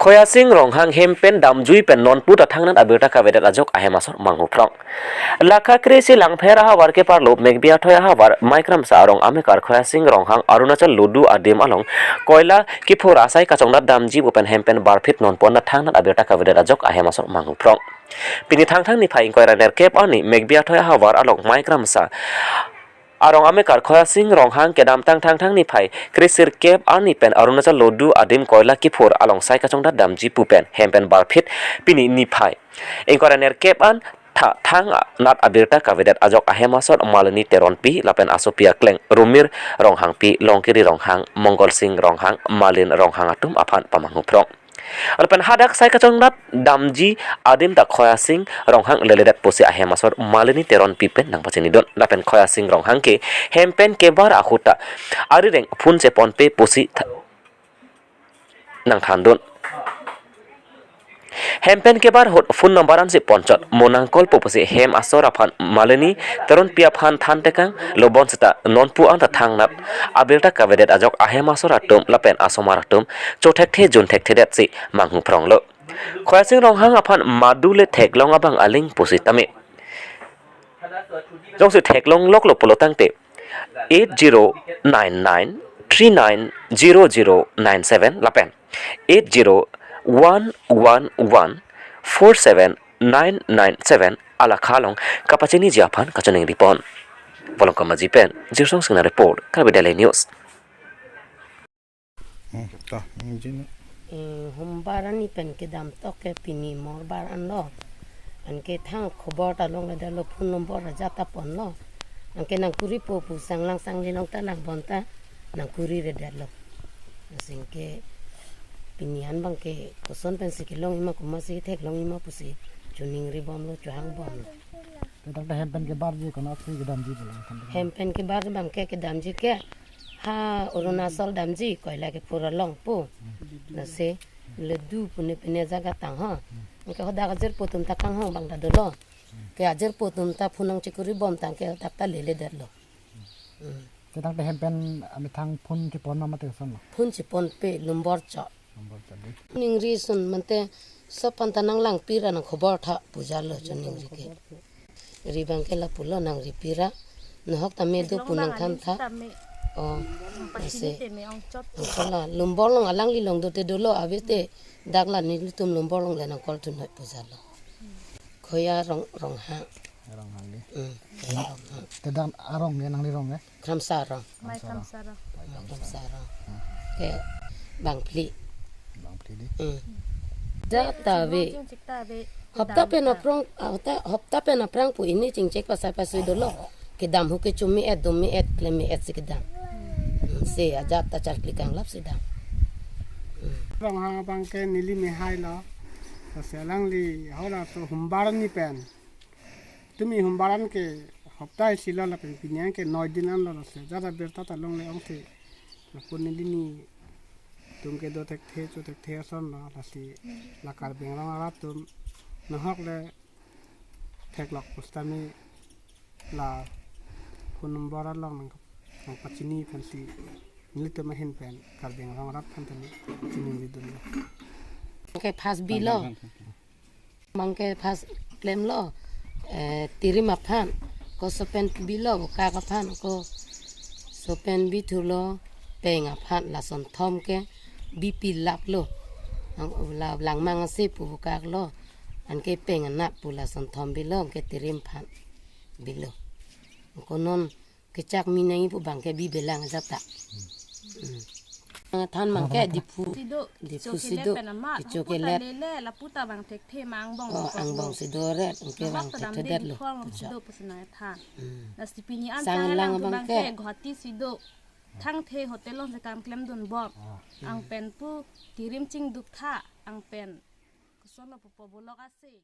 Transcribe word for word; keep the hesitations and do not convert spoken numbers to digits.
Khoyasing Ronghang hem pen damjui pen nonpu ta thangnat abirta kavedet ajok ahem asor manghu phrong. Lakha kre-isi Langpher ahavar keparlo Megbi Athoi ahavar Maikramsa arong amekar Khoyasing Ronghang Arunachal Lodu adim along koila kiphur asai kachongdat damji pu pen hem pen barphit nonpu ta thangnat abirta kavedet ajok ahem asor manghu phrong. Pini Thangthang niphai ingkoi ra nerkep arni Megbi Athoi ahavar along Maikramsa arong amekar Khoyasing Ronghang kedamtang Thangthang niphai kre-sirkep arni pen Arunachal Lodu adim koila kiphur along sai kachongdat damji pu pen hem pen barphit pini niphai ingkoi ra nerkep an tha thangnat abirta kavedet ajok ahem asor Malini Teronpi lapen asopi akleng Rumir Ronghangpi, Longkiri Ronghang, Mongol Sing Ronghang, Malin Ronghang atum aphan pamanghu phrong. Lapen hadak sai kachongdat damji adim ta Khoyasing Ronghang leledet pusi ahem asor Malini Teronpi pen nangpachinidun. Lapen Khoyasing Ronghang ke hem pen kebar ahut ta arireng phone cheponpe pusi tha-, nangthandun. Hem pen kebar ahut phone number ansi ponchot, mo nangkolpo pusi hem asor aphan Malini Teronpi aphan thantekang lo bonseta nonpu anta thangnat abirta kavedet ajok ahem asor atum lapen asomar atum chothekthe junthekthedetsi manghu phronglo. Khoyasing Ronghang aphan madu le theklong abang aling pusitame jongsi theklong loklo pulo tangte eight zero nine nine three nine zero zero nine seven lapen eight zero one one one four seven nine nine seven alakha along kapachiniji aphan kachiningri pon. Volongkom Aji pen Jirsong Singnar report, Karbi Daily News. Hmm, ta, hmm, jin. Eh, humbar arni pen kedam tok ke pini morbar anlo. Anke thang khobor ta longledetlo, phone number ajat ta ponlo. Anke nangkuripo pu sanglang sangli along ta lang bonta nangkuriredetlo. Asing ke pini an abang ke koson pensi kelongji ma, komatsi theklongji ma pusi chiningri bomlo, chohang bomlo. Kedang ta hem pen kebarji konatsi kedamji pulo, hem pen kebar abang ke kedamji ke ha Arunachal damji koila kiphur along pu. Lasi Lodu pune pine jaga tang ho. Anke hadak ajirpo atum ta kanghon abang ta dolo. Ke ajirpo atum ta phone nangchekuri bom tangke hadak ta leledetlo. Hmm. Kedang ta hem pen amethang phone chepon ma mate kosonlo? Phone cheponpe, number cho. Number cho dei. Ningri sun mate sopan ta nanglangpira nangkhobor tha pu jalo chiningri ke. Ri abang ke lapulo nangripi ra. Nahok tame do pu nangthan tha. Oh, ase. Angkola number along alangli along dote dolo, ave te dak la nelitum number along le nang call thunoi pu jalo. Khoya Rong, Ronghang. Ronghang dei. Hmm, Khoya Ronghang. Te dan arong ke nangli rong ke? Kramsa arong. Mai Kramsa arong. Mai Kramsa arong. Ke bangphli. Bangphli dei. Hmm. Jat ta ave. Hopta pen aphrang, hopta, hopta pen aphrang pu pini chingchek pasai pasui dolo. Kedam ahut ke chumi et, dumi et, klem et si kedam. Hmm, si ajat ta charkli kanglap si dam. Hmm. Ronghang abang ke neli mehai lo. Lasi alangli halaso humbar arni pen. Tumi humbar an ke hopta isi lo lapen pini an ke noi din anlo, lasi jat abirta ta longle ong the. Lapu neli nitum ke do thekthe cho thekthe ason lo, lasi la Karbi Anglong arat atum nahok le theklok pusitame la phone number along nang, nangpachini aphansi nelitum ahin pen Karbi Anglong arat aphan ta neli chiningri dunlo. Ke first bilo. Bang, bang, bang. Abang ke first klemlo, eh, Tirim aphan, ko sopen bilo, ko kak aphan, ko sopen bithulo, peng aphan, lason thom ke bipi laplo. Ang, la, langmang ase pu kak lo, anke peng anat pu lason thom bilo, anke Tirim aphan bilo. Ko non kechak mi nangji pu abang ke bibelang ajat ta. Hmm. Than abang ke Diphu. Si do, Diphu kecho si kelet do, pen amat, kecho hopta kelet. Lele, lapu ta bang thekthe ma angbong. Oh, angbong si do ret, anke bang thekthe detlo. Pusi do pusi nangthan. Hmm. Lasi pini an sang lang abang ke Guwahati si do. Thangthe hotel along si kam klemdun bom. Ah. Ang pen pu Tirim chingduk tha, ang pen. Kosonlo pu po bolok ase.